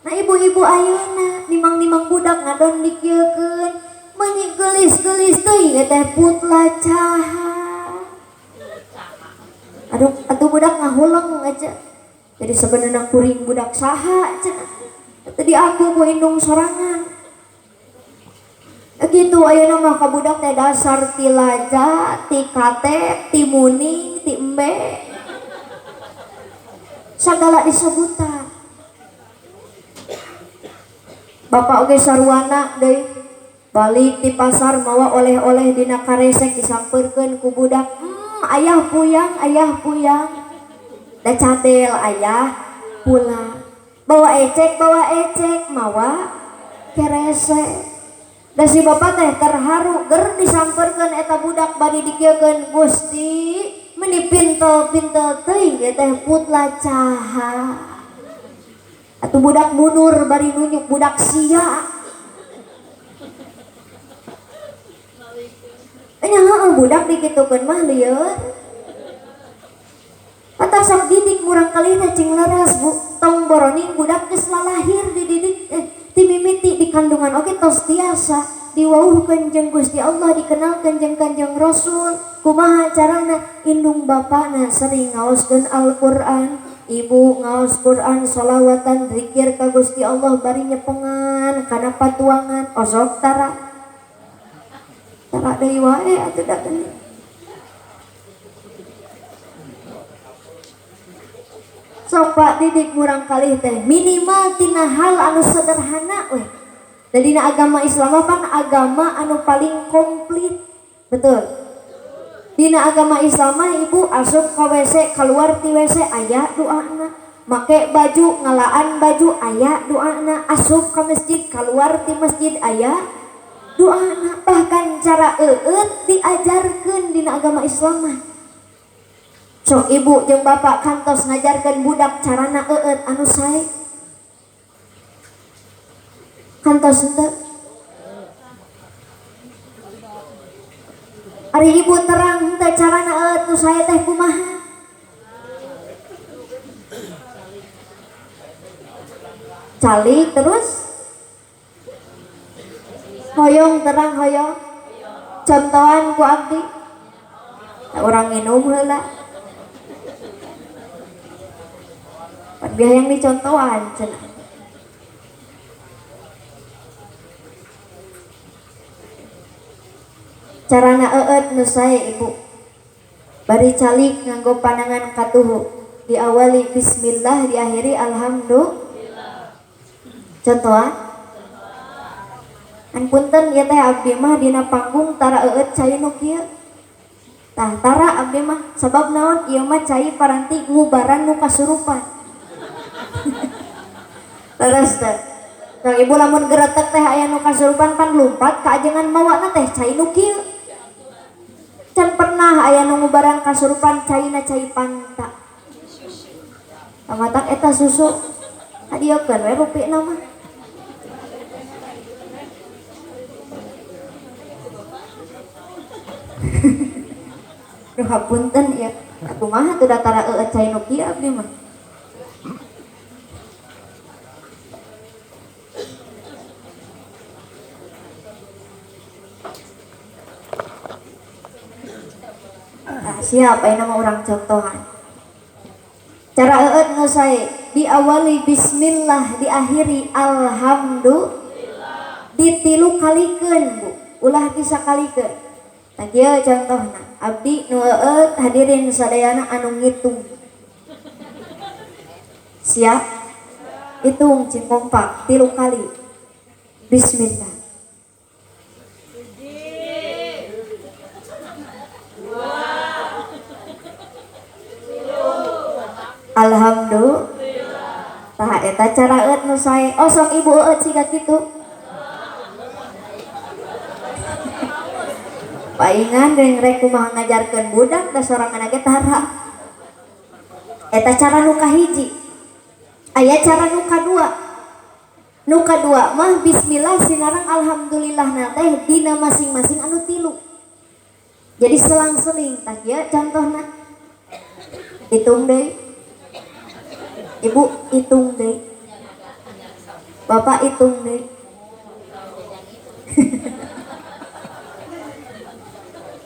Nah ibu-ibu ayeuna nimang-nimang budak ngadon dikieukeun meuni geulis-geulis teuing teh putla caha. Aduh atuh budak ngahuleng aja. Jadi sebenarnya kuring budak saha cenah. Tadi aku ku indung sorangan. Gitu ayeuna mah ka budak teh dasar ti laja, ti kate, ti muning, ti embe. Sagala disebutan. Bapak oge sarwana deui balik di pasar mawa oleh-oleh dina karesek disampeurkeun ku budak. Ayah puyang, ayah puyang. Da cadel ayah pulang. Bawa ecek, mawa keresek. Da si bapak teh terharu ger disampeurkeun eta budak bari dikieukeun Gusti meuni pintel-pintel teuing ieu teh putla caha. Atuh budak mundur bari nunjuk budak sia. Nya heueuh budak dikitukeun mah lieur. Patah sok didik murang kali teh cing leres Bu, tong boroning budak geus lalahir dididik ti mimiti di kandungan oge tos tiasa diwauhkeun jeung Gusti Allah dikenalkeun jeung Kanjeng Rasul. Kumaha carana indung bapana sering ngaoskeun Al-Qur'an, ibu ngaos Quran, sholawatan, zikir ka Gusti Allah bari nyepengan kana patuangan osok tara tara deui wae atuh da geuning. Sok Pak didik murang kalih teh minimal tina hal anu sederhana weh. Da dina agama Islam pan agama anu paling komplit. Betul. Dina agama Islam mah ibu asup ka WC keluar ti WC aya doana, make baju ngalaan baju aya doana, asup ka masjid keluar ti masjid aya doana, bahkan cara eueut diajarkeun dina agama Islam mah. Sok ibu jeung bapak kantos ngajarkeun budak carana eueut anu sae. Kantos henteu? Ari ibu terang henteu carana eueut nu sae teh kumaha? Calik terus hoyong terang hoyong contohan ku abdi urang minum heula pan biaya yang dicontohan cenah. Carana eueut nu sae ibu bari calik nganggo panangan katuhu diawali bismillah diakhiri alhamdulillah. Contohan an punten ieu teh abdi mah dina panggung tara eueut cai nu kieu. Tah tara abdi mah sabab naon ieu mah cai paranti ngubaran nu kasurupan. Terus teh Kang ibu lamun geretek teh aya nu kasurupan pan lumpat ka ajengan mawana teh cai nu kieu. Can pernah aya nu ngubaran kasurupan caina cai panta. Pamatak eta susu hadiokeun we rupina mah. Duh hapunten ieu. Kumaha teu datara eueut cai nu kieu abdi mah. Nah, siap ayeuna mah urang contohan. Cara eueut nu sae diawali bismillah diakhiri alhamdulillah. Ditilu kalikeun Bu, ulah disakalikeun. Tah kieu contohna, abdi nu eueut hadirin sadayana anu ngitung. Siap? Hitung cing kompak 3 kali. Bismillah. Alhamdulillah. Tah eta cara eueut nu sae. Oh sok ibu eueut siga kitu. Paingan deung rek kumaha ngajarkeun budak da sorangan ge tara. Eta cara nu kahiji. Aya cara nu kadua. Nu kadua mah bismillah sinareng alhamdulillah na teh dina masing-masing anu 3. Jadi selang-seling tah kieu contohna. Hitung deui. Ibu hitung deui. Bapak hitung deh.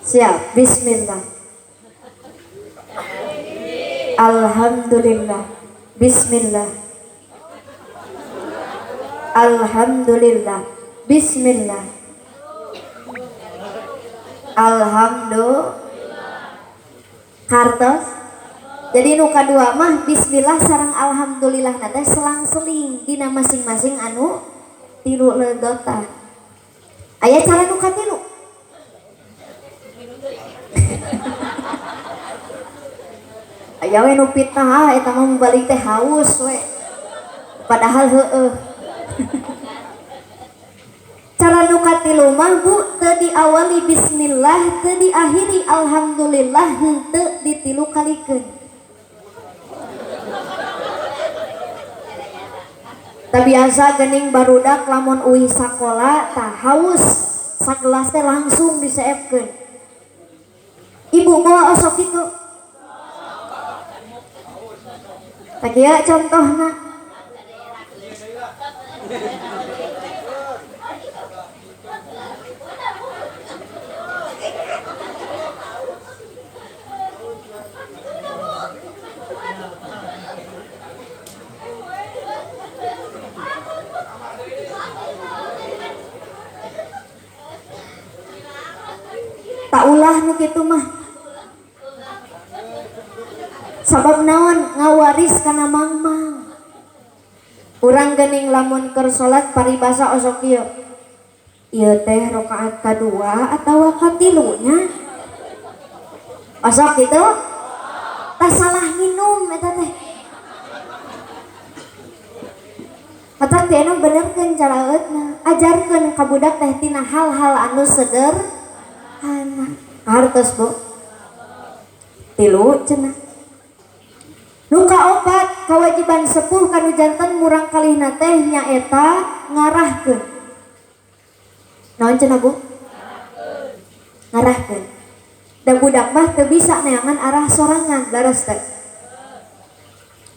Siap, bismillah. Alhamdulillah. Bismillah. Alhamdulillah. Bismillah. Alhamdulillah. Kartos. Jadi nu kadua mah bismillah sareng alhamdulillah na teh selang-seling dina masing-masing anu tilu ledota. Aya cara nu katilu. Aya we nu fitnah eta mah balik teh haus we. Padahal heueuh. Cara nu katilu mah Bu teu diawali bismillah, teu diakhiri alhamdulillah, henteu ditilu kalikeun. Teu biasa geuning barudak lamun uih sakola tah haus sagelas teh langsung diseepkeun. Ibu moal osok kitu. Tah kieu contohna. Tak ulah nu kitu mah. Sabab naon ngawaris kana mangmang. Urang geuning lamun keur salat paribasa osok ieu. Ieu teh rakaat kadua atawa katilu nya. Osok kitu? Tah salah minum eta teh. Matak teh anu benerkeun cara eutna, ajarkeun ka budak teh tina hal-hal anu sederhana. Hartos Bu. Tilu cenah. Nu kaopat kewajiban sepuh kanu janten murang kalihna teh nyaeta ngarahkeun. Naon cenah Bu? Ngarahkeun. Da budak mah teu bisa neangan arah sorangan leres teh.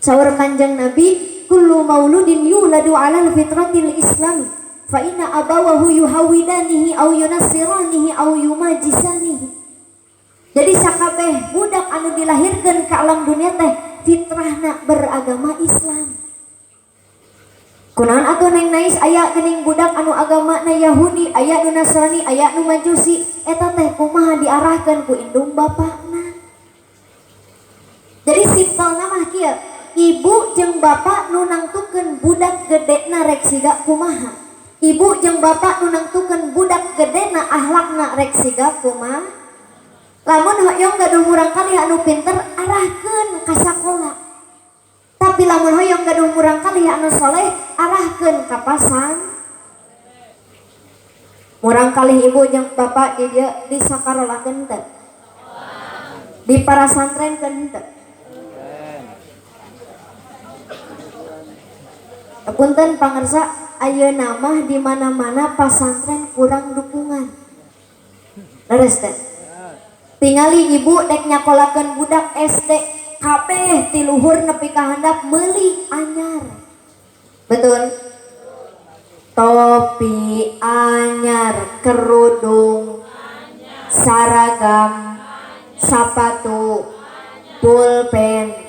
Saur Kanjeng Nabi, kullu mauludin yuladu alal fitratil Islam. Fa inna abawahu yuhawidanihi au yunassiranihi au yumajisanihi. Jadi sakabeh budak anu dilahirkeun ka alam dunia teh fitrahna beragama Islam. Kunaon atuh Neng Nais aya geuning budak anu agamana Yahudi, aya nu Nasrani, aya nu Majusi, eta teh kumaha diarahkeun ku indung bapakna. Jadi simpelna mah kieu, ibu jeung bapak nu nangtukeun budak gedena rek siga kumaha. Ibu jeung bapak nu nangtukeun budak gedena akhlakna rek siga kumaha. Lamun hoyong gaduh murang kali anu pinter arahkeun ka sakola. Tapi lamun hoyong gaduh murang kali anu soleh arahkeun ka pasang. Murang kali ibu jeung bapak di dieu disakarolakeun teu? Di parasantrenkeun teu? Punten pangersa ayeuna mah di mana-mana pasantren kurang dukungan. Leres teh. Tingali ibu dek nyakolakeun budak SD kabeh ti luhur nepi ka handap meuli anyar. Betul? Topi anyar, kerudung, seragam, sepatu, pulpen,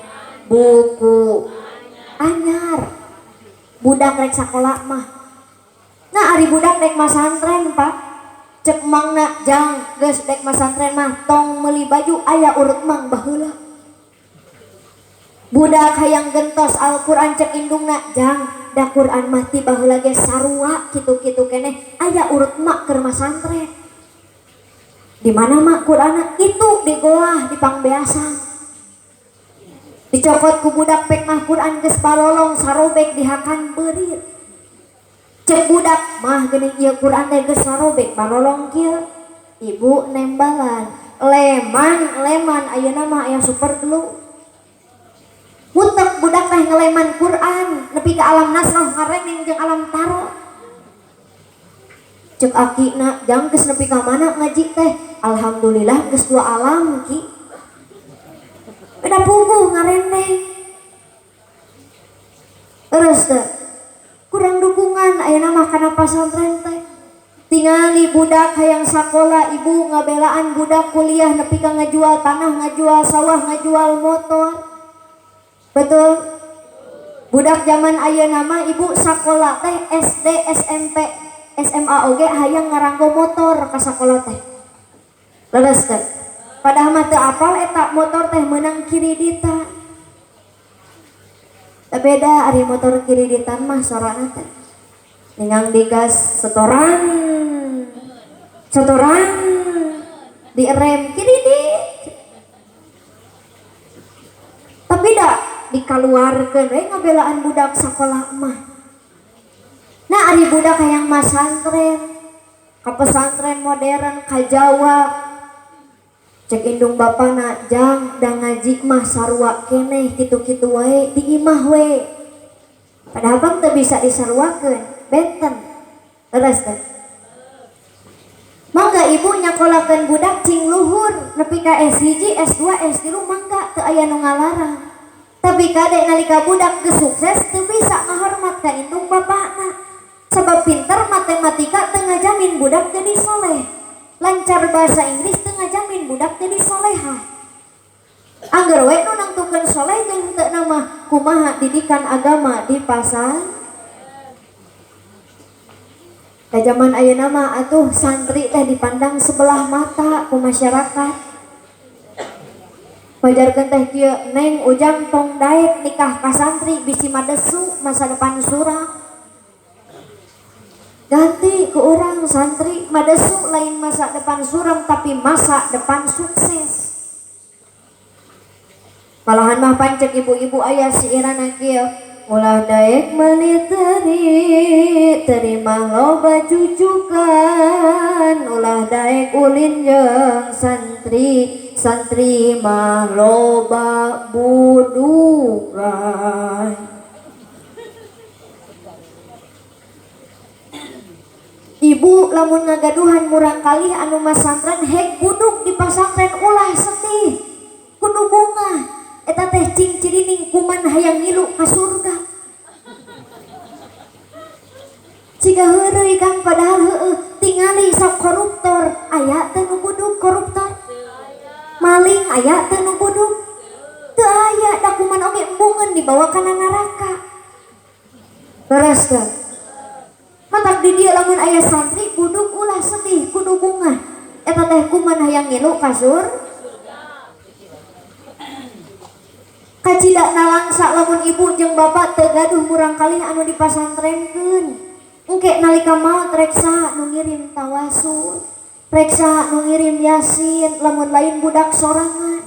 buku anyar. Budak rek sakola mah. Nah ari budak rek masantren Pak. Cek mangna jang geus dek masantren mah tong meuli baju aya urut mang baheula. Budak hayang gentos Al-Qur'an cek indungna jang da Qur'an mah ti baheula ge sarua kitu-kitu keneh aya urut mak keur masantren. Di mana mak Qur'anna? Itu di goah di pangbeasan. Dicokot ku budak pek mah Qur'an geus balolong sarobek dihakan beurit. Cek budak mah geuning ieu Qur'an teh geus sarobek balolong kieu. Ibu nembalan, leman ayeuna mah aya super glue. Mutek budak teh ngeleman Qur'an nepi ka alam nasroh ngarengeng jeung alam taro. Cek akina jang geus nepi ka mana ngaji teh? Alhamdulillah geus dua alam ki. Beda puguh ngarendeng. Terus teh kurang dukungan. ayeuna mah kana pasantren teh. Tingali budak hayang sakola, ibu ngabelaan budak kuliah nepi ka ngajual tanah, ngajual sawah, ngajual motor. Betul? Budak zaman ayeuna mah ibu sakola teh SD, SMP, SMA oge hayang ngaranggo motor ka sakola teh. Leres teh. Padahal mah teu apal eta motor teh meunang kireditan. Teu beda ari motor kireditan mah sorana teh. Ningang digas setoran. Setoran direm kiridit. Tapi dah dikaluarkeun we ngabelaan budak sakola mah. Nah ari budak hayang masantren, ka pesantren modern ka Jawa. Cek indung bapana jang da ngaji mah sarua keneh kitu-kitu wae di imah we. Padahal bang teu bisa disaruakeun, benten. Leres teh. Mangga ibu nyakolakeun budak cing luhur nepi ka S1, S2, S3 mangga teu aya nu ngalarang. Tapi kade nalika budak geus sukses teu bisa ngahormat ka indung bapakna. Sebab pinter matematika teu ngajamin budak jadi soleh. Lancar bahasa Inggris teu ngajamin budak jadi solehah. Angger we nu nangtukeun soleh jeung henteu nama kumaha didikan agama di pasar. Ka zaman ayeuna mah atuh santri teh dipandang sebelah mata ku masyarakat. Wajarkeun teh kieu, neng ujang tong daek nikah ka santri bisi madesu masa depan suram. Ganti ke orang santri madesu lain masa depan suram tapi masa depan sukses. Malahan mah pancek ibu-ibu aya siirana kieu, ulah daek meuli teri, terima loba cucukan, ulah daek ulin jeung santri, santri mah loba budukan. Ibu lamun ngagaduhan murangkalih anu masantren hek buduk di pasantren ulah sedih, kudu bungah. Eta teh cing cirining kuman hayang ngilu ka surga. Ciga heureuy Kang padahal heueuh tingali sok koruptor aya teu nu buduk koruptor. Maling aya teu nu buduk. Teu aya da kuman oge embungeun dibawa kana neraka. Leres teu? Matak di dieu lamun aya santri buduk ulah sedih kudu bungah. Eta teh kuman hayang ngilu ka surga. Kacida nalangsa lamun ibu jeung bapak teu gaduh murangkalih anu dipasantrenkeun. Engke nalika maot rek saha nu ngirim tawasul, rek saha nu ngirim yasin lamun lain budak sorangan.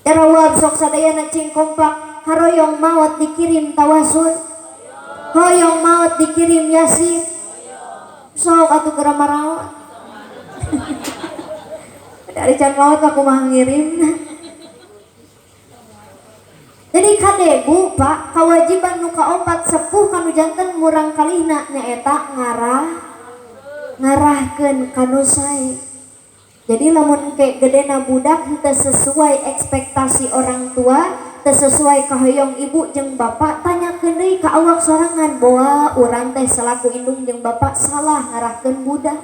Erawab sok sadayana cing kompak haroyong maot dikirim tawasul, hoyong maot dikirim yasin. Sok atuh geura maraot. Dari can maot aku mah ngirimna. Jadi kade bu pak kewajiban nu kaopat sepuh kanu janten murangkalihna nyaeta ngarahkeun kanu sae. Jadi lamun ke gedena budak henteu sesuai ekspektasi orang tua, teu sesuai kahoyong ibu jeung bapak, tanyakeun deui ka awak sorangan boa urang teh selaku indung jeung bapak salah ngarahkeun budak.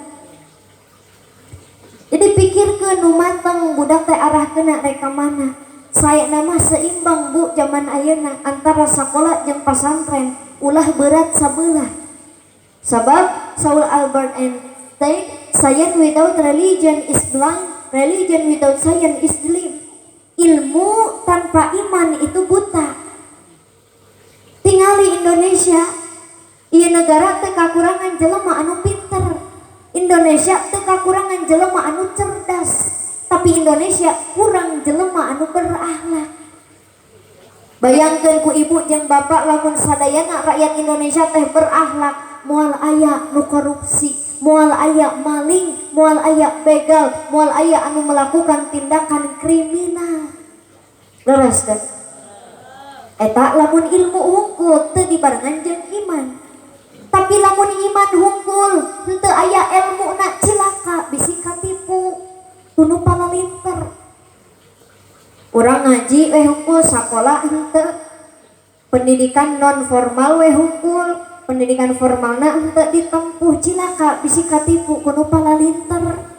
Jadi pikirkeun nu mateng budak teh arahkeunna rek ka mana. Saya nama seimbang bu zaman ayeuna antara sekolah jeung pasantren ulah berat sabelah. Sabab Saul Albert Einstein, science without religion is blind, religion without science is dim. Ilmu tanpa iman itu buta. Tingali Indonesia, ieu negara teu kakurangan jelema anu pinter. Indonesia teu kakurangan jelema anu cerdas. Tapi Indonesia kurang jelema anu berakhlak. Bayangkeun ku ibu jeung bapak lamun sadayana rakyat Indonesia teh berakhlak, moal aya nu korupsi, moal aya maling, moal aya begal, moal aya anu melakukan tindakan kriminal. Leres teh. Eta lamun ilmu hungkul teu dibarengan jeung iman. Tapi lamun iman hungkul henteu aya elmuna cilaka bisi katipu. Kudu palalinter. Urang ngaji we hungkul, sakola henteu. Pendidikan non formal we hungkul, Pendidikan formalna henteu ditempuh, cilaka bisi katipu ku nu palalinter.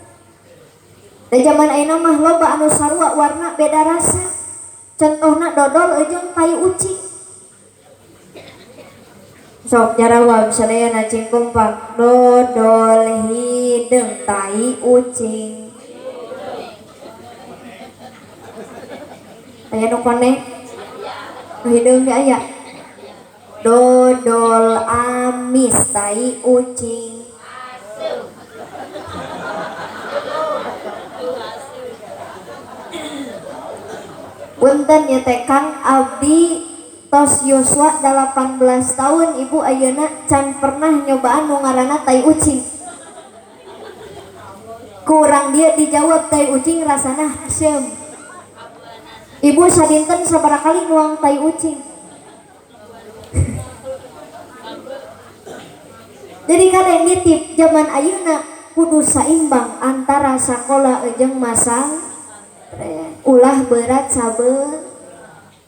Da zaman ayeuna mah loba anu sarua warna beda rasa. Contohna dodol jeung tai ucing. Sok jarawab sadayana cing kompak, dodol hideung tai ucing. Aya nu kone? Nu hideung ge aya. Dodol amis tai ucing. Punten ya teh Kang, abdi tos yuswa 18 tahun ibu ayeuna can pernah nyobaan nu ngaranna tai ucing. Kurang dia dijawab tai ucing rasana haseum. Ibu sadinten sabaraha kali nuang tai ucing. Jadi kadang nitip zaman ayeuna kudu saimbang antara sakola jeung masang ulah berat sabe.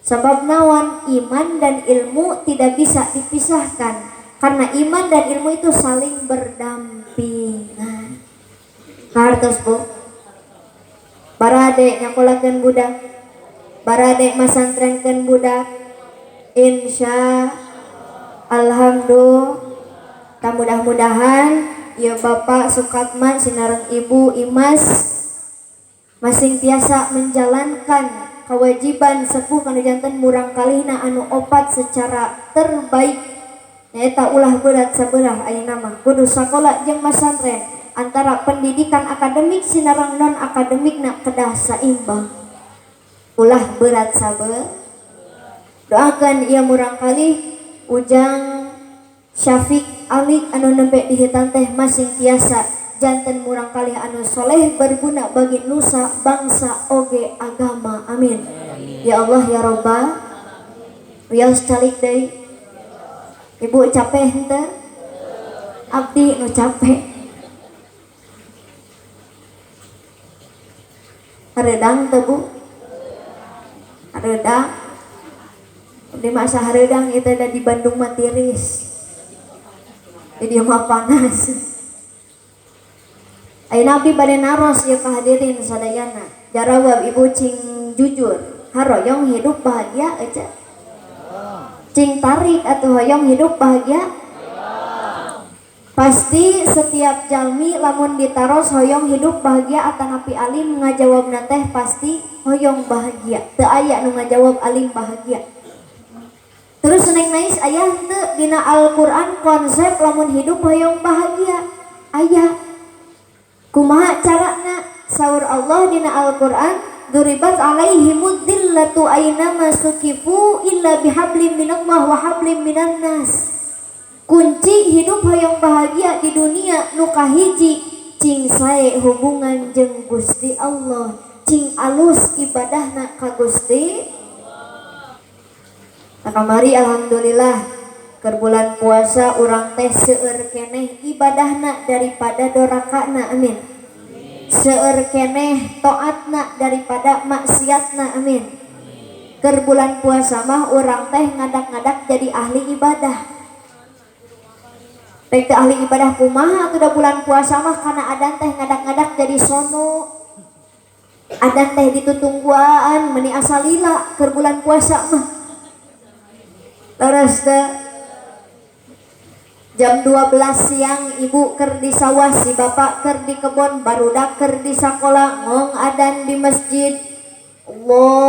Sebab nawan iman dan ilmu tidak bisa dipisahkan, karena iman dan ilmu itu saling berdampingan. Hartos bu, barade nyakolakeun budak, barade masantrenkeun budak, insya alhamdulillah. Mudah-mudahan ya Bapak Sukatma sinareng Ibu Imas masing tiasa menjalankan kewajiban sepuh kanu janten murang kalihna anu opat secara terbaik, nyaeta ulah berat sabeurah ayeuna mah kudu sakola jeung masantren antara pendidikan akademik sinareng non akademikna kedah saimbang, ulah berat sabeurah. Doakan ieu murang kalih Ujang Syafiq Ali anu nembe dihitan teh masing tiasa janten murang kalih anu soleh berguna bagi nusa bangsa oge agama, amin. Ya Allah ya Robbal wios calik deui. Ibu capek henteu? Abdi nu capek. Hareudang teu Bu? Hareudang. Abdi mah asa hareudang ieu teh da di Bandung mah tiris. Jadi mah panas. Ayeuna abdi bade naros ieu ka hadirin sadayana. Jarawab ibu cing jujur, haroyong hidup bahagia ece. Cing tarik atuh hoyong hidup bahagia. Pasti setiap jalmi lamun ditaros hoyong hidup bahagia atanapi alim ngajawabna teh pasti hoyong bahagia. Teu aya nu ngajawab alim bahagia. Terus neng nais aya henteu dina Al-Qur'an konsep lamun hidup hoyong bahagia. Aya. Kumaha carana? Saur Allah dina Al-Qur'an, duribat alaihimud dzillatu ainama sukifu illa bihablim minallah wa hablim minan nas. Kunci hidup hoyong bahagia di dunia nu kahiji cing sae hubungan jeung Gusti Allah, cing alus ibadahna ka Gusti. Nah, kamari alhamdulillah keur bulan puasa urang teh seueur keneh ibadahna daripada dorakana, amin. Seueur keneh taatna daripada maksiatna, amin. Keur bulan puasa mah urang teh ngadak-ngadak jadi ahli ibadah. Rek teh ahli ibadah kumaha atuh da bulan puasa mah kana adan teh ngadak-ngadak jadi sono. Adan teh ditutungguan meuni asa lila keur bulan puasa mah. Terus teh jam 12 siang ibu ker di sawah, si bapak ker di kebon, barudak ker di sakola, ngong adan di masjid. Allahu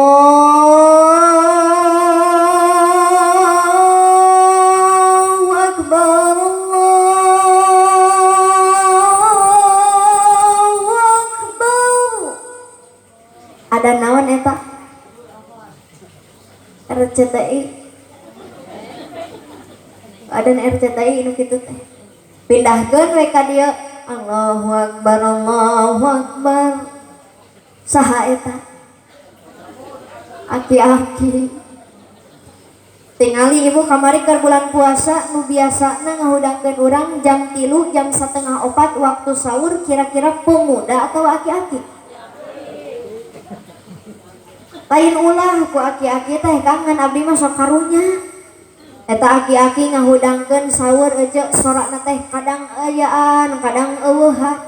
Akbar, Allahu Akbar. Ada naon eta? RCTI. Ada RCTI nu kitu teh. Pindahkeun we ka dieu. Allahu Akbar, Allahu Akbar. Saha eta? Aki-aki. Tingali ibu kamari keur bulan puasa nu biasana ngahudangkeun urang jam 3, jam setengah opat waktu sahur kira-kira pemuda atau aki-aki? Lain ulah ku aki-aki teh kangen abdi mah sok karunya. Eta aki-aki ngahudangkeun sahur ece sorakna teh kadang ayaan kadang eueuhan.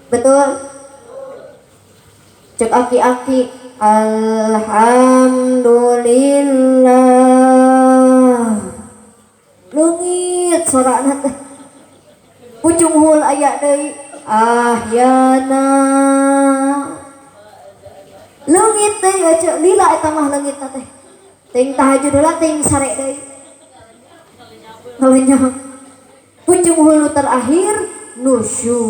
Betul? Cek aki-aki alhamdulillah. Leungit sorakna teh. Pucung hul aya deui ahyana. Leungit deui ece lila eta mah leungitna teh. Ting tahajud heula ting sare deui. Ngalenyang. Pucung hulu terakhir nusyur.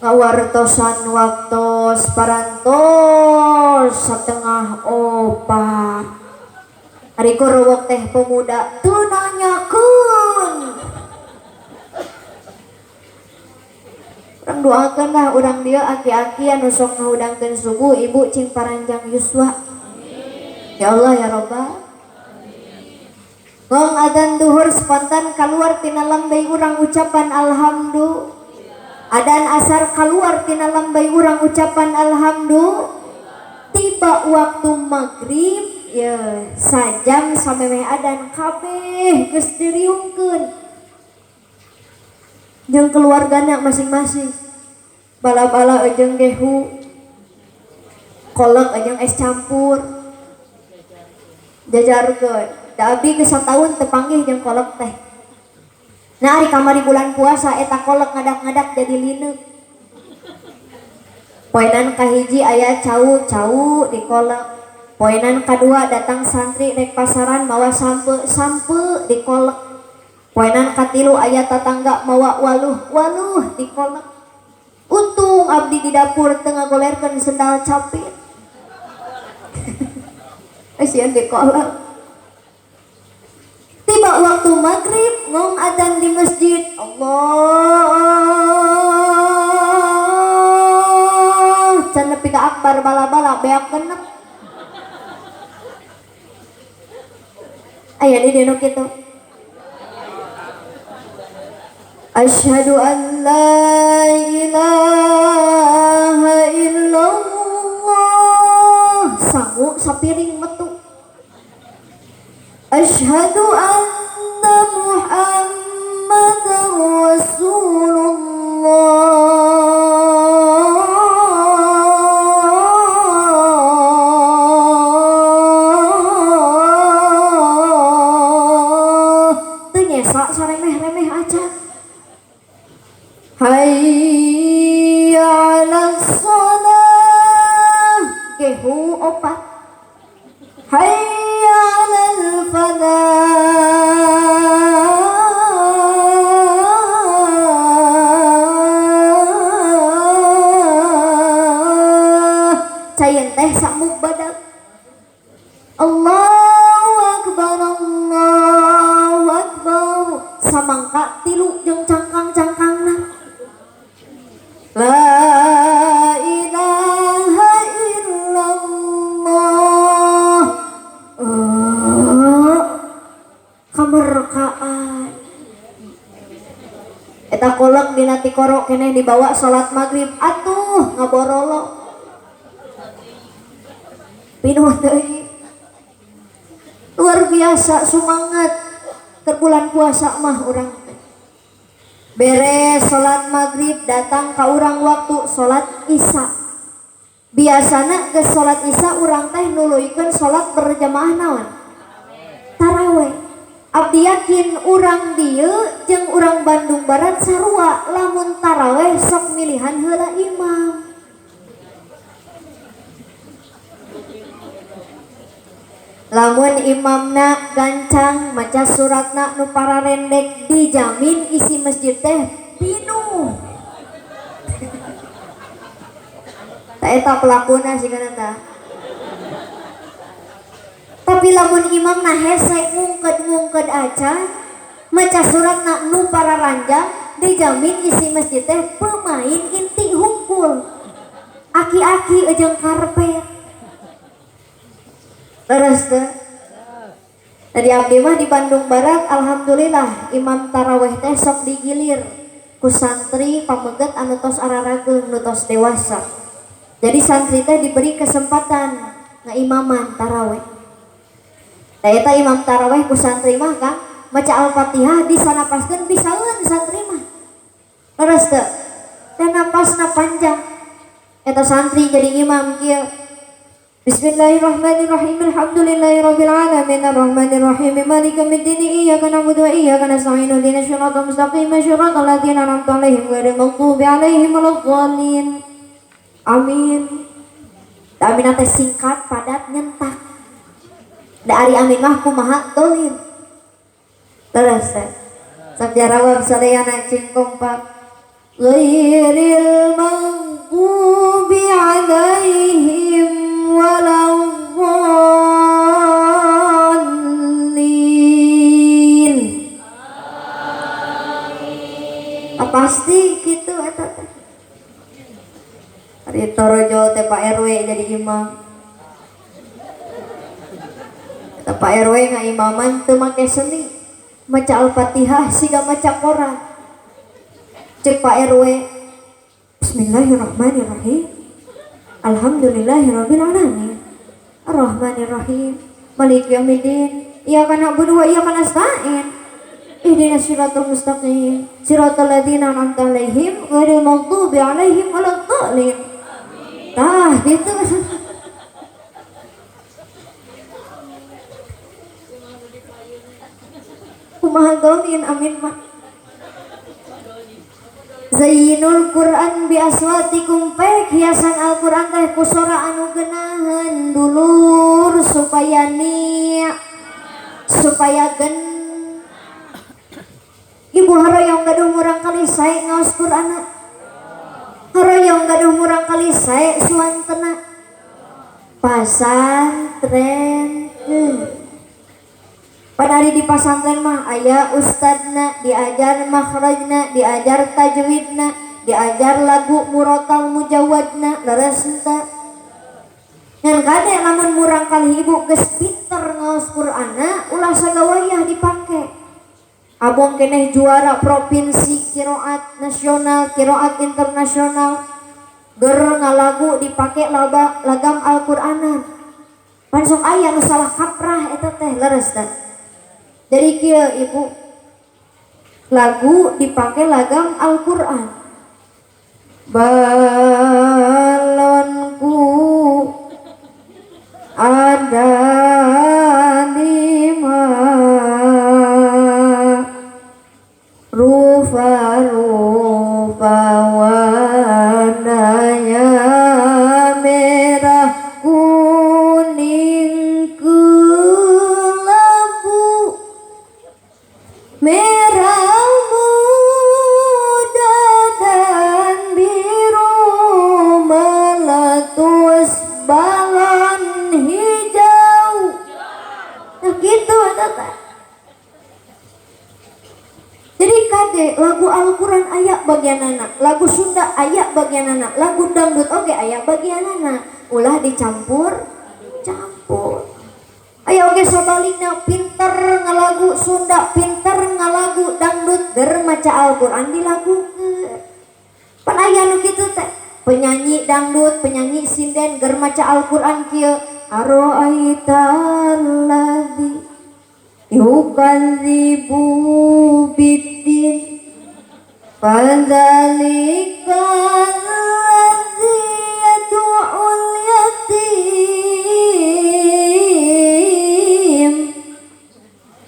Ngawartosan waktos parantos 3:30. Ari korowok teh pemuda teu nanyakeun. Urang doakeun lah urang dieu aki-aki anu sok ngahudangkeun subuh ibu cing paranjang yuswa. Ya Allah ya Rabbal. Ngong adzan duhur spontan keluar tina lembey urang ucapan alhamdulillah. Adzan asar keluar tina lembey urang ucapan alhamdulillah. Tiba waktu maghrib ya sajam samemeh adzan kabeh geus diriungkeun. Jeung keluargana masing-masing. Bala-bala jeung gehu. Kolek jeung es campur. Jajarkeun. Da abdi geus sataun teu panggih jeung kolek teh. Nah ari kamari bulan puasa eta kolek ngadak-ngadak jadi lineuk. Poenan kahiji aya cau-cau di kolek. Poenan kadua datang santri rek pasaran mawa sampe-sampe di kolek. Poenan katilu aya tatangga mawa waluh-waluh di kolek. Untung abdi di dapur teu ngagolerkeun sendal capit. Asian di kolek. Tiba waktu maghrib ngong adzan di masjid. Allah can nepi ka akbar bala-bala beak genep. Aya di dieu nu kitu. Asyhadu an la ilaha illallah. Sangu sapiring metu. Asyhadu anna Muhammadar Rasulullah. Teu nyesa saremeh-remeh aja. Hayya 'alas shalah gehu opat. Hayya 'alal falah. Cayeun teh samuk badak. Allahu akbar Allahu akbar. Samangka tilu jeung cangkang-cangkangna. La ilaha illallah. Kamerkaan. Eta kolek dina tikoro keneh dibawa salat maghrib atuh ngaborolo. Pinuh deui. Luar biasa semangat keur bulan puasa mah urang teh. Beres salat maghrib datang ka urang waktu salat isya. Biasana geus salat isya urang teh nuluykeun salat berjamaah naon? Taraweh. Abdi yakin urang dieu jeung urang Bandung Barat sarua lamun taraweh sok milihan heula imam. Lamun imamna gancang maca suratna nu pararendek dijamin isi masjid teh pinuh. Ta eta pelakuna sigana ta. Tapi lamun imamna hese ngungked-ngungked acan maca suratna nu pararanjang dijamin isi masjid teh pemain inti hungkul. Aki-aki jeung karpet. Terus teh. Tadi abdi mah di Bandung Barat alhamdulillah imam taraweh teh sok digilir ku santri pameget anu tos ararageung nu tos dewasa. Jadi santri teh diberi kesempatan ngaimaman taraweh. Da eta imam tarawih ku santri mah Kang maca Al-Fatihah disanapaskeun bisaeun santri mah. Leres teu? Dan napasna panjang. Eta santri jadi imam kieu. Bismillahirrahmanirrahim. Alhamdulillahirabbil alamin arrahmanirrahim maliki yaumiddin iyyaka na'budu wa iyyaka nasta'in ihdinas siratal mustaqim siratal ladzina an'amta 'alaihim ghairil maghdubi 'alaihim waladdallin. Amin. Amin teh singkat, padat, nyentak. Da ari amin mah kumaha dolim. Terus teh. Sok jarawab sadayana cing kompak. Ghairil maghdubi 'alaihim waladdallin. Amin. Pasti kitu eta teh. Ari torojol teh Pak RW jadi imam. Eta Pak RW ngaimaman teu make seni. Maca Al-Fatihah siga maca koran. Cek Pak RW, Bismillahirrahmanirrahim. Alhamdulillahirabbil alamin. Arrahmanirrahim. Maliki yaumiddin. Iyyaka na'budu wa iyyaka nasta'in. Ihdinas siratal mustaqim. Siratal ladzina an'amta 'alaihim ghairil maghdubi 'alaihim waladdallin. Tah gitu. Kumaha dolin amin mah. Zayyinul Quran bi aswatikum, pek hiasan Al-Quran teh ku sora anu geunaheun dulur supaya ni supaya gen. Ibu haroyong gaduh murang kali sae ngaos Qur'ana. Haroyong gaduh murang kali sae suantena. Pasantren. Padahal di pasantren mah aya ustadna, diajar makhrajna, diajar tajwidna, diajar lagu murotal mujawadna, leres henteu. Ngan kade lamun murang kali ibu geus pinter ngaos Qur'ana, ulah sagawayah dipake. Abong keneh juara provinsi kiroat nasional, kiroat internasional, ger ngalagu dipake laba lagam Al-Qur'anan. Pan sok aya nu salah kaprah eta teh leres teh. Jadi kieu ibu, lagu dipake lagam Al-Qur'an. Balonku ada 5, rupa-rupa warnanya merah kuning kelabu, merah muda dan biru meletus balon hijau. Nah gitu eta. Jadi kade lagu Al-Quran aya bagianana, lagu Sunda aya bagianana, lagu dangdut oge aya bagianana, ulah dicampur campur. Aya oge sabalikna, pinter ngalagu Sunda, pinter ngalagu dangdut, ger maca Al-Quran dilagukeun. Pan aya nu kitu teh, penyanyi dangdut, penyanyi sinden ger maca Al-Quran kieu, aroaital ladzi yukadzibu biddin fadzalikal ladzi yad'ul yatim.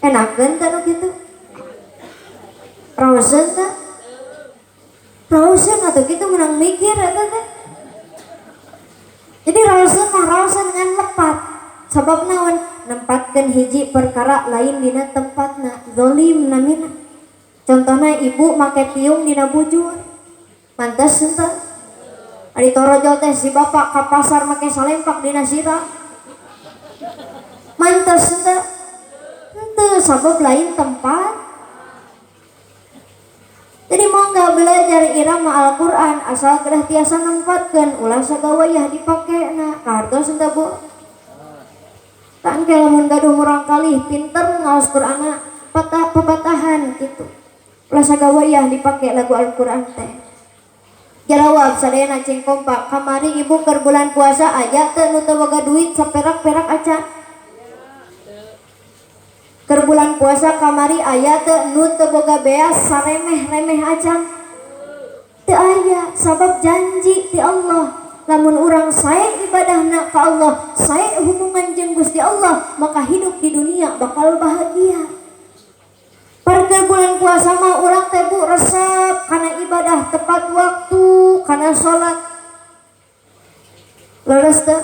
Enakeun teh nu kitu? Raoseun teh? Raoseun atuh kitu menang mikir eta teh. Jadi raoseun mah raoseun ngan lepat. Sabab naon? Nempatkeun hiji perkara lain dina tempatna, zalim namina. Contohna ibu make tiung dina bujur. Pantes henteu? Ari torojol teh si bapak ka pasar make salempak dina sirah. Mantes henteu? Henteu, sabab lain tempat. Jadi mangga belajar irama Al-Qur'an asal kedah tiasa nempatkeun, ulah sagawayah dipakena. Kahartos henteu Bu? Kan lamun gaduh murang kali pinter ngaos Qur'ana patah pepatahan gitu. Ulah sagawayah dipake lagu Al-Qur'an teh. Jarawab sadayana cing kompak, kamari ibu keur bulan puasa aya teu nu teu boga duit saperak-perak acan. Keur bulan puasa kamari aya teu nu teu boga beas saremeh-remeh acan? Teu aya, sabab janji ti Allah. Lamun urang sae ibadahna ka Allah, sae hubungan jeung Gusti Allah, maka hidup di dunia bakal bahagia. Parker bulan puasa mah urang teh bu resep kana ibadah tepat waktu, kana salat. Leres teu?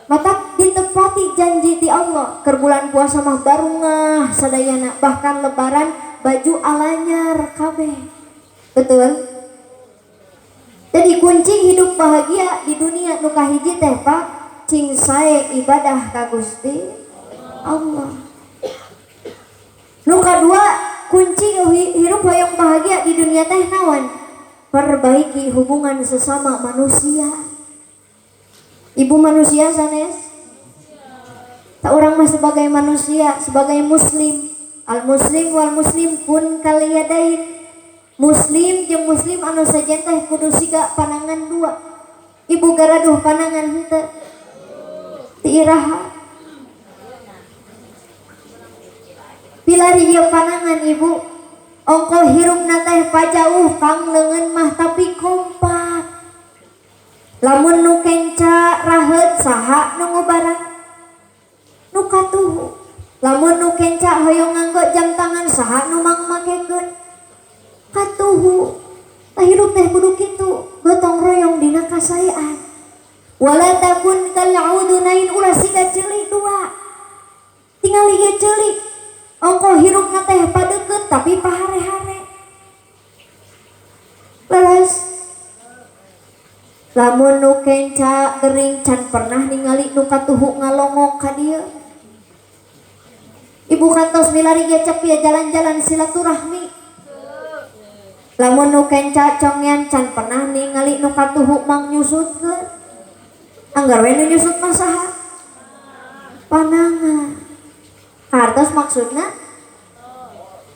Maka ditepati janji ti Allah. Keur bulan puasa mah barungah sadayana, bahkan lebaran baju alanyar kabeh. Betul? Jadi kunci hidup bahagia di dunia nu kahiji teh Pak, cing sae ibadah ka Gusti Allah. Nu kadua kunci hidup hoyong bahagia di dunia teh naon? Perbaiki hubungan sesama manusia. Ibu manusia sanes? Tak urang mah sebagai manusia, sebagai muslim, al muslim wal muslim kun kaliyadain. Muslim jeung muslim anu sejen teh kudu siga panangan dua. Ibu garaduh panangan henteu? Ti iraha? Pilari ieu panangan ibu. Ongko hirupna teh pajauh kang leungeun mah tapi kompak. Lamun nu kenca raheut saha nu ngubaran? Nu katuhu. Lamun nu kenca hoyong nganggo jam tangan saha nu mangmakekeun? Katuhu. Tah hirup teh kudu kitu, gotong royong dina kasaean. Wala takun kal udunain, ulah siga ceuli dua. Tingali ieu ceuli. Ongko hirupna teh padeukeut tapi pahare-hare. Leres. Lamun nu kenca gering can pernah ningali nu katuhu ngalongok ka dieu. Ibu kantos milari ge cepi jalan-jalan silaturahmi. Lamun nu kenca congean can pernah ningali nu katuhu mang nyusutkeun. Anggar we nu nyusut mah saha? Panangan. Kartos maksudna?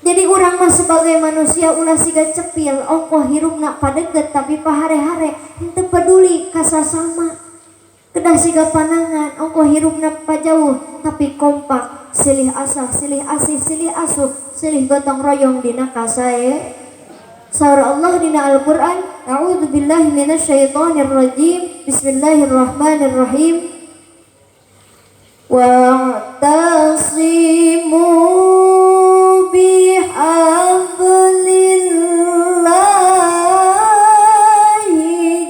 Jadi urang mah sebagai manusia ulah siga cepil, ongkoh hirupna padeukeut tapi pahare-hare, henteu peduli ka sasama. Kedah siga panangan, ongkoh hirupna pajauh tapi kompak, silih asah, silih asih, silih asuh, silih gotong royong dina kasae. Saur Allah dina Al-Qur'an, a'udzubillahi minasyaitonir rajim, bismillahirrahmanirrahim. Wa'tasimu bihablillahi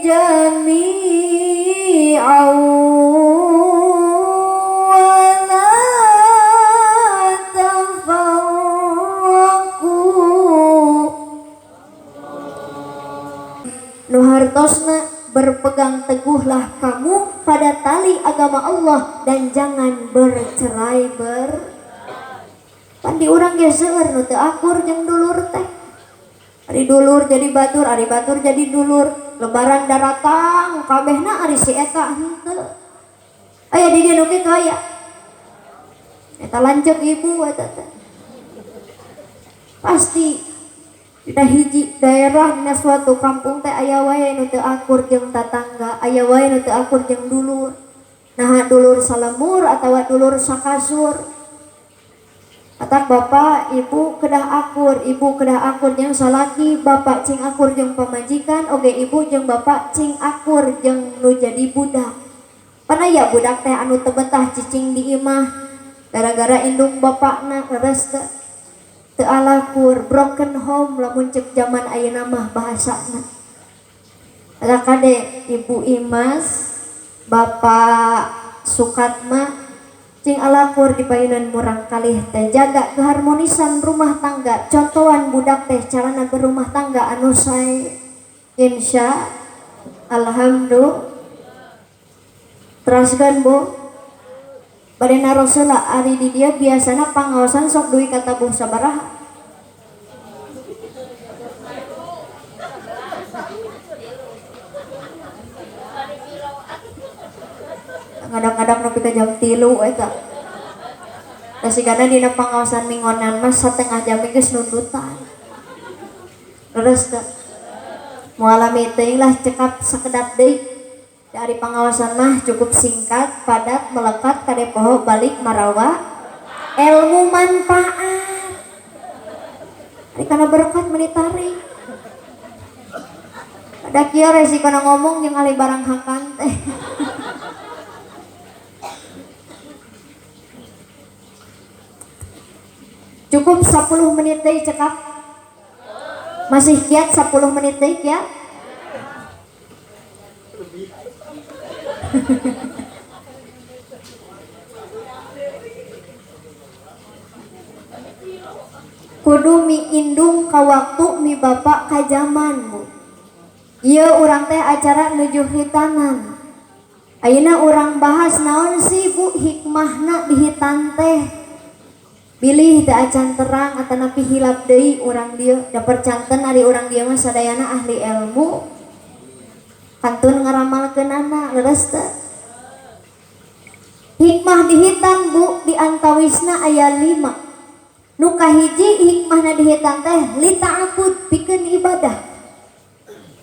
jami'an wa la tafarraqu. Nu hartosna berpegang teguhlah kamu pada tali agama Allah dan jangan bercerai ber. Pan di urang ge seueur nu teu akur jeung dulur teh. Ari dulur jadi batur, ari batur jadi dulur. Lebaran daratang kabehna ari si eta henteu. Aya di dieu nu kitu aya. Eta lanceuk ibu eta teh. Pasti dina hiji daerah dina suatu kampung teh aya wae nu teu akur jeung tatangga, aya wae nu teu akur jeung dulur. Naha dulur salemur atawa dulur sakasur. Atak bapak ibu kedah akur, ibu kedah akur jeung salaki, bapak cing akur jeung pamajikan, oge ibu jeung bapak cing akur jeung nu jadi budak. Pan aya budak teh anu teu betah cicing di imah gara-gara indung bapakna leres teu. Teu alakur, broken home lamun cek zaman ayeuna mah bahasana. Eta kade Ibu Imas, Bapak Sukatma cing alakur di payunan murang kalih teh jaga keharmonisan rumah tangga, contohan budak teh carana berumah tangga anu sae. Insya alhamdulillah. Teraskeun Bu. Bade narosela ari di dieu biasana pangaosan sok duwi katabuh sabaraha? Kadang-kadang nepi ka jam 3 eta. Da sigana dina pangaosan mingonan mah satengah jam geus nundutan. Leres teu? Moal teuing lah cekap sakedap deui. Dari pangaosan mah cukup singkat, padat, melekat, kade poho balik marawa. Ilmu manfaat. Ari kana berkat meuni tarik. Ada kieu resikona ngomong jeung ahli barang hakan teh. Cukup 10 menit deui cekap. Masih kiat 10 menit deui kiat? Kudu mi indung ka waktu mi bapak ka zaman bu. Ieu urang teh acara nuju hitanan. Ayeuna urang bahas naon sih bu hikmahna di hitan teh. Bilih teu acan terang atanapi hilap deui urang dieu da percanten ari urang dieu mah sadayana ahli ilmu. Kantun ngaramalkeunana leres teu? Hikmah di hitan bu di antawisna aya 5. Nu kahiji hikmahna di hitan teh li ta'abbud pikeun ibadah.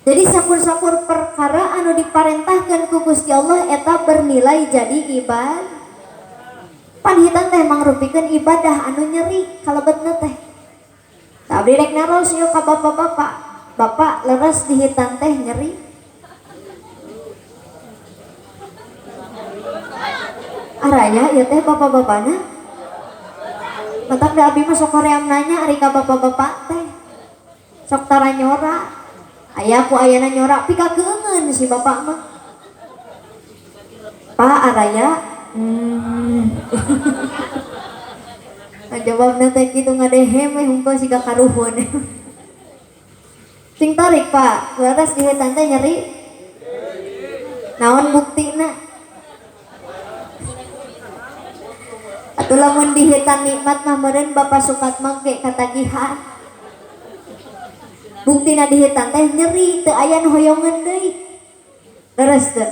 Jadi sakur-sakur perkara anu diparentahkeun ku Gusti Allah eta bernilai jadi ibadah. Pan hitan teh mangrupikeun ibadah anu nyeri kalebetna teh. Tah abdi rek naros ieu ka bapak-bapak. Bapak leres di hitan teh nyeri. Araya ieu teh bapak-bapana. Matak da abdi mah sok hoream nanya ari ka bapak-bapak teh. Sok tara nyora. Aya ku ayana nyora pika keungeun si bapak mah. Pak araya Jawabna teh kitu ngadehem we hungkul siga karuhun. Sing tarik Pak, leres di hitan teh nyeri. Naon buktina? Atuh lamun di hitan nikmat mah meureun Bapak Sukatma ge katagihan. Buktina di hitan teh nyeri teu aya nu hoyongeun deui. Leres teu?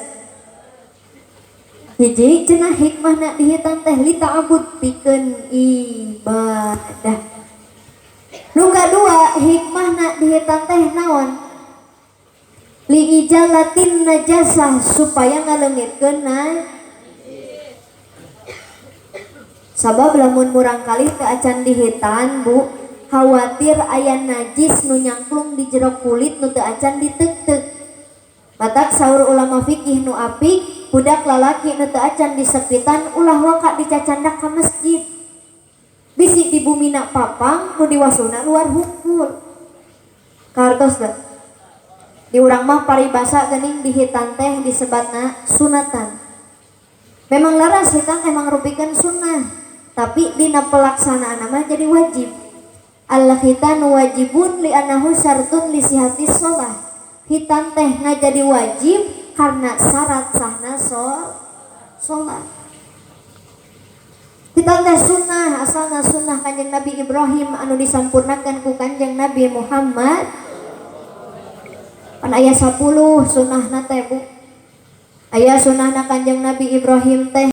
Hiji cenah hikmahna di hitan teh li ta'abbud pikeun ibadah. Nu kadua hikmahna di hitan teh naon? Li ijalatin najasah supaya ngaleungitkeun sabab lamun murangkalih teu acan di hitan bu khawatir aya najis nu nyangklung di jero kulit nu teu acan diteuk-teuk. Matak saur ulama fikih nu apik budak lalaki nu teu acan disepitan ulah waka dicacandak ka masjid. Bisi di bumina papang nu diwasuna luar hungkul. Kartos teu? Di urang mah paribasa geuning di hitan teh disebatna sunatan. Memang laras hitan teh mangrupikeun sunnah, tapi dina pelaksanaan mah jadi wajib. Al khitan wajibun li annahu syartun li sihhatis shalah. Hitan teh ngajadi wajib karena syarat sahna sholat. Hitan teh sunnah, asalna sunnah Kanjeng Nabi Ibrahim anu disampurnakan ku Kanjeng Nabi Muhammad. Pan aya 10 sunnahna teh bu. Aya sunnahna Kanjeng Nabi Ibrahim teh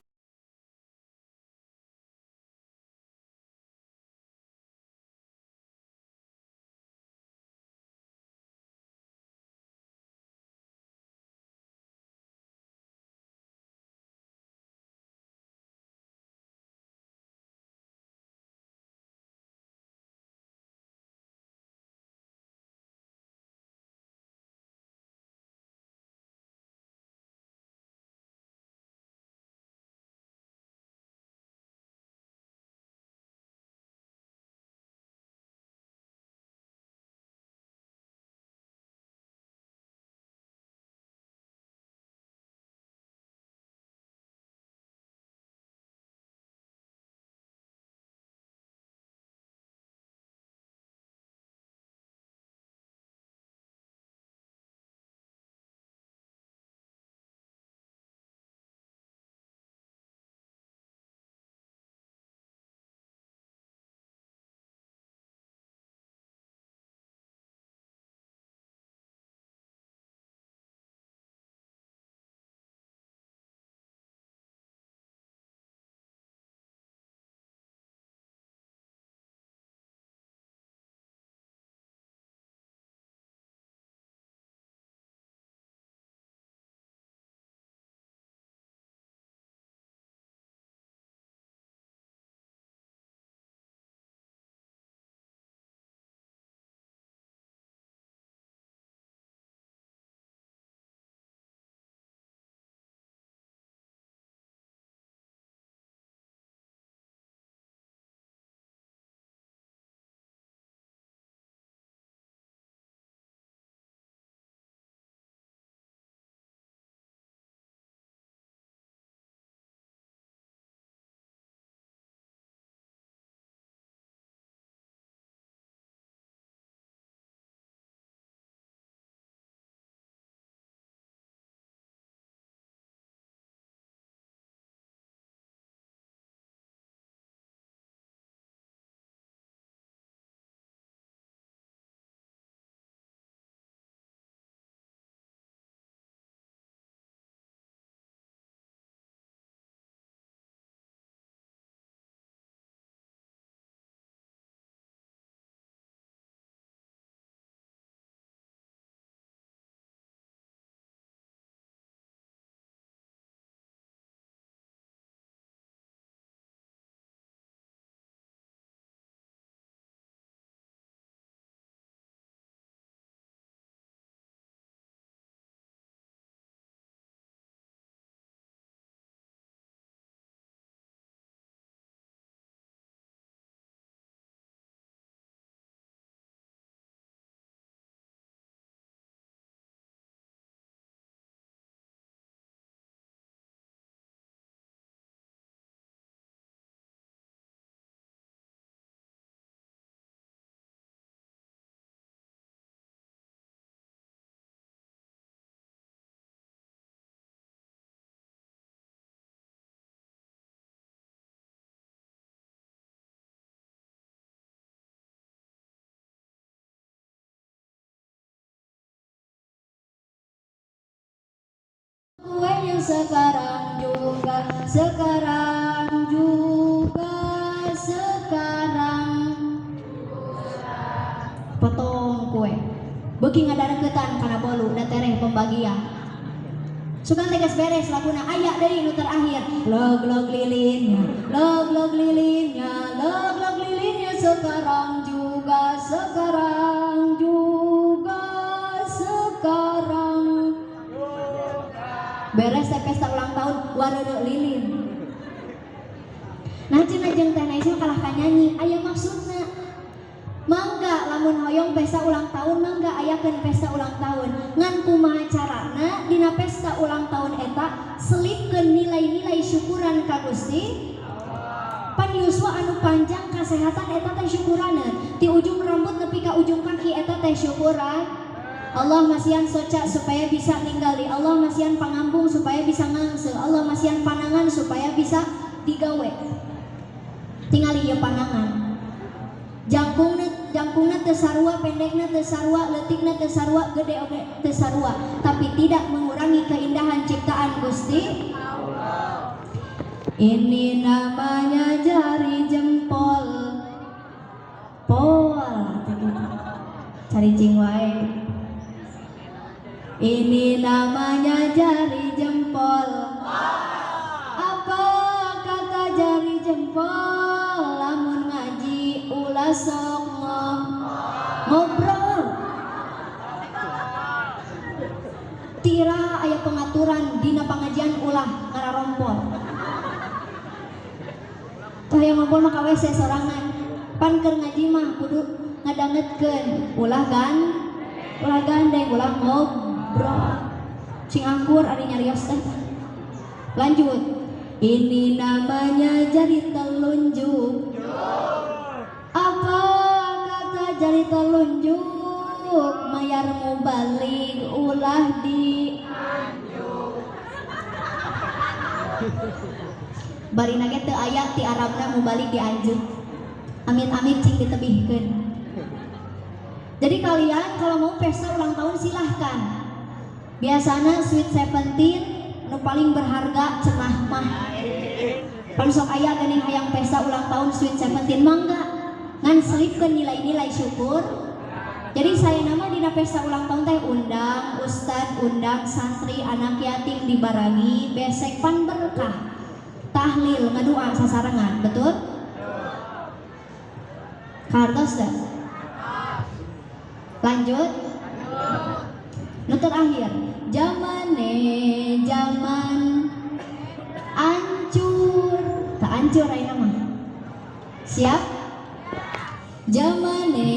sekarang juga, sekarang juga, sekarang. Potong kue, beuki ngadareketan kana bolu, da tereh pembagian. Sugan teh geus beres laguna, aya deui nu terakhir. Log log lilinnya, log log lilinnya, log log lilinnya, sekarang juga, sekarang juga, sekarang. Beres teh pesta ulang tahun, wareureuh lilin. Nah, cenah jeung Teh Naisma kalah ka nyanyi, aya maksudna. Mangga lamun hoyong pesta ulang tahun, mangga ayakeun pesta ulang tahun. Ngan kumaha carana dina pesta ulang tahun eta selipkeun nilai-nilai syukuran ka Gusti? Pan yuswa anu panjang, kesehatan, eta teh syukuraneun. Ti ujung rambut nepi ka ujung kaki eta teh syukuran. Allah masihan soca supaya bisa ninggali, Allah masihan pangambung supaya bisa ngangse, Allah masihan panangan supaya bisa digawe. Tingali ieu panangan, jangkungna, jangkungna teu sarua, pendekna teu sarua, leutikna teu sarua, gede oge teu sarua, tapi tidak mengurangi keindahan ciptaan Gusti. Ini namanya jari jempol pol cari cing wae. Ini namanya jari jempol. Apa kata jari jempol? Lamun ngaji ulah sok ngobrol. Tira aya pengaturan dina pengajian ulah ngararompol. Tah, yang ngobrol mah ka WC sorangan. Pan keur ngaji mah kudu ngadangetkeun, ulah kan, ulah gandeng, ulah ngobrol. Sing akur ari nyarios teh. Lanjut. Ini namanya jari telunjuk. Apa kata jari telunjuk? Mayar mubalig ulah di barina ge teu aya ti Arabna mubalig dianjuk. Amit-amit cing ditebihkeun. Jadi kalian kalau mau pesta ulang tahun silahkan. Biasanya sweet seventeen nu paling berharga cenah mah. Pan sok aya geuning hayang pesta ulang tahun sweet seventeen, mangga. Ngan selipkeun nilai-nilai syukur. Jadi saya nama dina pesta ulang tahun teh undang ustad, undang santri, anak yatim dibarengi, besek pan berkah. Tahlil, ngadua sasarengan, betul? Kartos teh. Lanjut. Nu terakhir, zamane zaman ancur, tak ancur ayeuna mah. Siap? Zamane